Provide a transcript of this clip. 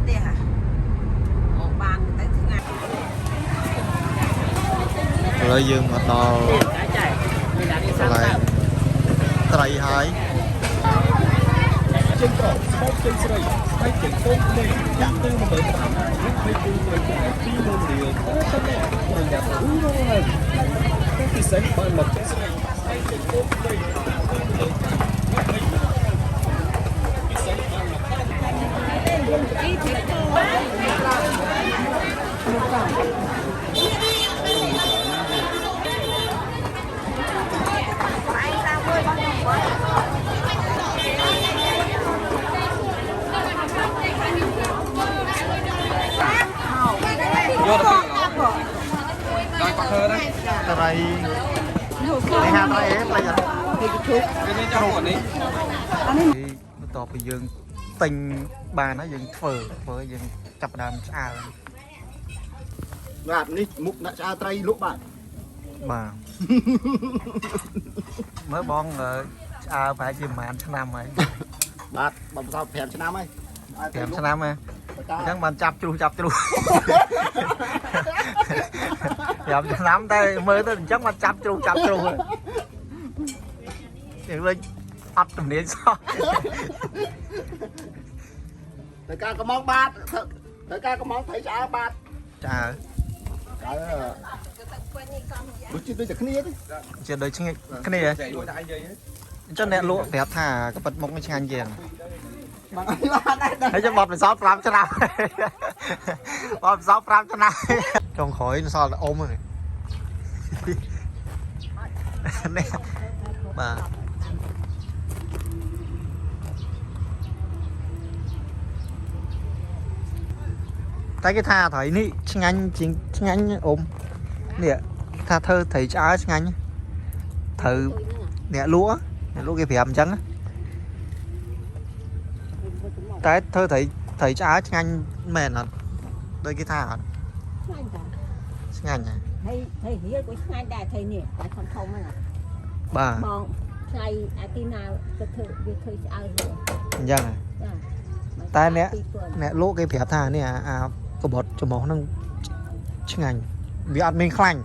ផ្ទះហ่ะអូបានទៅថ្ងៃ ឥឡូវយើងមកដល់កន្លែងត្រីហើយ ជើងប្រុសស្បែកជើងស្រីស្បែកជើងកូនក្មេងដាក់ទៅ15000និង3គូត្រីខែ20000រៀលតែប៉ុណ្ណោះប្រយ័ត្នឬរងហើយតែពិសេសបានមកជើងស្រីស្បែកជើងកូនក្មេងដាក់ទៅ15000និង3គូពិសេសបានមក ត្រីនេះហាត្រីអីត្រីអត់នេះបន្ទាប់ពីយើងទិញបានហើយយើងធ្វើធ្វើយើងចាប់ផ្ដើមឆ្អើរ បាទនេះមុខដាក់ឆ្អើរត្រីលក់បាទ បាទមើលបងអឺឆ្អើរប្រហែលជាប្រហែលឆ្នាំហើយ បាទបំសោ5ឆ្នាំហើយ 5ឆ្នាំហ៎អញ្ចឹងបានចាប់ជ្រុះចាប់ជ្រុះ5ឆ្នាំតែមើលទៅអញ្ចឹងបានចាប់ជ្រុះចាប់ជ្រុះហើយយើងលេចអត់ជំនាញសោះ ត្រូវការកំងបាទត្រូវការកំងត្រីឆ្អើរបាទ ឆ្អើរ ឆ្អើរដូចជាដូចតែគ្នាទេ ជាដូចគ្នាគ្នាអញ្ចឹងអ្នកលក់ប្រាប់ថាកប៉ិតមុខនេះឆ្ងាញ់ជាង បាទបាទដែរ ហើយចាំបត់ពិសោធន៍5ឆ្នាំបត់ពិសោធន៍5ឆ្នាំចុងក្រោយសល់តែអ៊ំហ្នឹងនេះបាទតែគេថាត្រីនេះឆ្ងាញ់ជាងឆ្ងាញ់អ៊ំនេះថាធ្វើត្រីឆ្អើរឆ្ងាញ់ត្រូវអ្នកលក់អ្នកលក់គេប្រាប់អញ្ចឹងណាតែធ្វើត្រីត្រីឆ្អើរឆ្ងាញ់មែនអត់ដូចគេថាអត់ ឆ្ងាញ់តា ឆ្ងាញ់ហ៎ ហើយហើយរៀលក៏ឆ្ងាញ់ដែរថៃនេះតែធំធំហ្នឹង បាទ បងថ្ងៃអាទីណាទៅធ្វើវាធ្វើឆ្អើរ អញ្ចឹងហ៎ ចា តែអ្នក អ្នកលក់គេប្រាប់ថានេះអាអាកបត់ច្រមុះហ្នឹងឆ្ងាញ់វាអត់មានខ្លាញ់